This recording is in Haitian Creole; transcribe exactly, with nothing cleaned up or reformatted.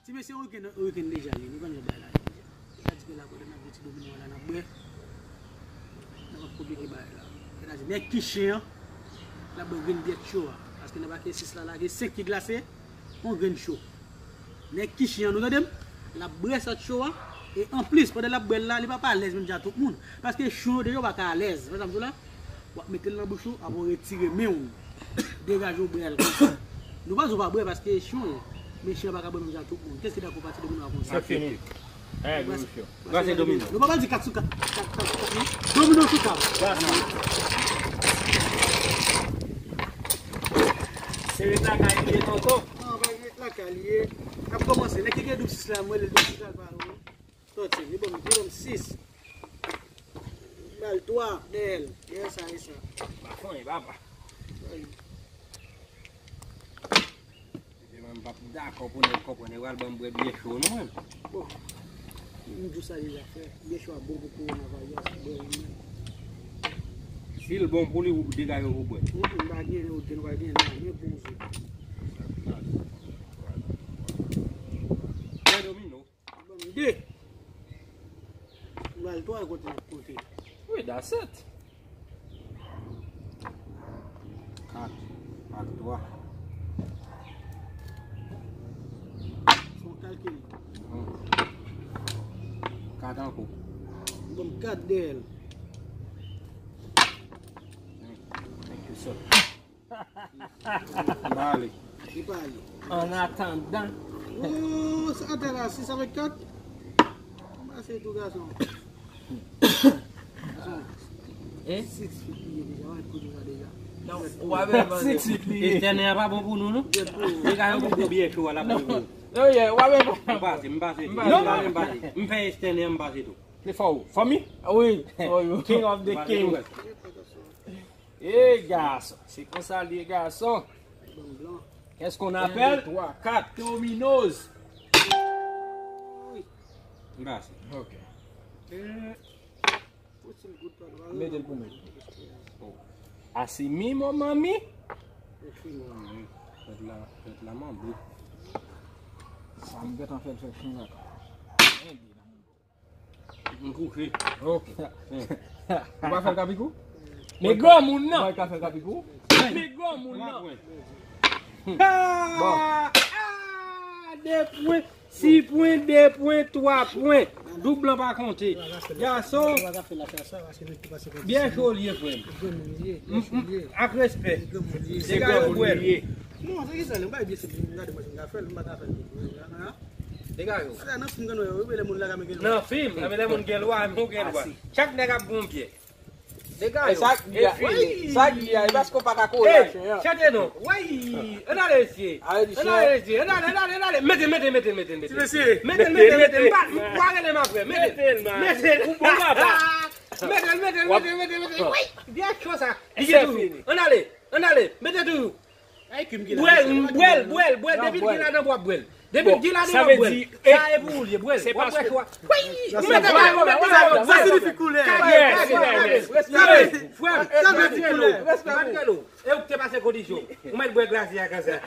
Ti mesye, yon wikenn, yon wikenn deja li, nou konn jan bagay la ye deja. Sètadi ke la kote n ap di ti domino a la, n ap bwè. N ap konplike bagay la. Sètadi nèg ki chen an, l ap bwè grenn byèt cho a. Paske nan pake sis la, lage senk ki glase, yon grenn cho. Nèg ki chen an, nou tande m? L ap bwè sòt cho a. E anplis, pandan l ap bwè l la, li p ap alèz menm jan ak tout moun. Paske chen yo deja w pa ka alèz. Wè sa m di w la? W ap mete l nan bouch ou, apre w retire men w. Degaje w bwè l konsa. Nou pa di w pa bwè paske chen w ye. Men chen an pa ka bwè menm jan ak tout moun. Kiyès ki dakò pati domino a konsa? Sa fini. Eh, gwo mesye. Brase domino. Nou pa pral di kat sou kat. Kat, kat, kat, non. Domino sou tab. Brase. Se ret lakay li ye tonton. Non, pa ret lakay li ye. N ap kòmanse. Nèg ki gen doub sis la, mwen, le doub sis la, l pa nou. Sòti, li ban m, li ban m sis. Ba l twa, dèyè l. Dèyè sa, e sa. Pa fanyen, papa. Mwen, m p ap dakò pou nèg konprann, e pral ban m bwè byè cho, non, mwen. Bon, m di w sa deja, frè. Byè cho a bon pou kowonaviris, bwè li menm. Si l bon pou li, ou degaje ou bwè. M pa gen, ou gen, ou pa gen, nan, men bon zo. Bwè domino. Ban m de. M ba l twa kote n ap konte. Wi, that's it. Kat ak twa. Se yon kalkil. Kat ankò. Ban m kat dèyè l. Thank you, sir. M pa ale. Li pa ale. An atandan. Oh, sa atè la, sis avèk kat. M pase tou gason. Gason. Eh? Six feet li ye deja, wè kote sa deja. Non, w ap Six feet li ye. Estènè a pa bon pou nou, non. Li ka yon gwo byè cho a la pou nou. Non, yeah, w ap M pase, m pase tou. Non, non. M pase. M fè estènè a, m pase tou. Se fò ou. For me? Wi. King of the king. E gason, se konsa l ye gason. Qu'est-ce qu'on appelle? Twa, kat. Dominoes. M pase. Ok. Mete l pou mwen. Asimi mon mami. Pèt la, pèt la manbo. Sa m gentan fè l fè chen la. M kouche. Ok. Ou pa fè l kapikò? Men granmoun nan. Ou pa ka fè l kapikò? Men granmoun nan. Bon. Ah, ah, de pwen, sis pwen, de pwen, twa pwen. Doub lan pa konte. Gason. Byen cho l ye, frè m. M, m, ak respè. Se granmoun li ye. Non, se ki sa, li, m pa byen, se m gade mwen, m ka fè l, m pa ka fè l. Dega yo. Ala nan fim gannòy yo, wi, lè moun la ka men gen lwa. Nan fim, nan men lè moun gen lwa, men ou gen lwa. Chak nèg ap gon byè. Dega yo. Sa k di a, sa k di a, e paske w pa ka kore ak chen an. Chante non. Wi, ann ale mesye. Ann ale mesye. Ann ale, ann ale, ann ale. Mete, mete, mete, mete, mete. Ti mesye. Mete, mete, mete. M pa, m pa rele m apre. Mete. Mete. Ou bon papa. Mete, mete, mete, mete, mete. Wi, byen cho sa. Li gen toujou. Ann ale, ann ale. Mete toujou. Bwè l, bwè l, bwè l, bwè l. Depi l gen ladan, w ap bwè l. Depi l gen ladan, w ap bwè l. Sa e pou ou l ye, bwè l. W ap bwè cho a. Wi! Ou mete la, ou mete la. Sa siyifi koulè. Kage, kage, kage. Frè m, pa t rele w. Pa t rele w. E ou ki te pase kondisyon. Ou mèt bwè glas li a konsa.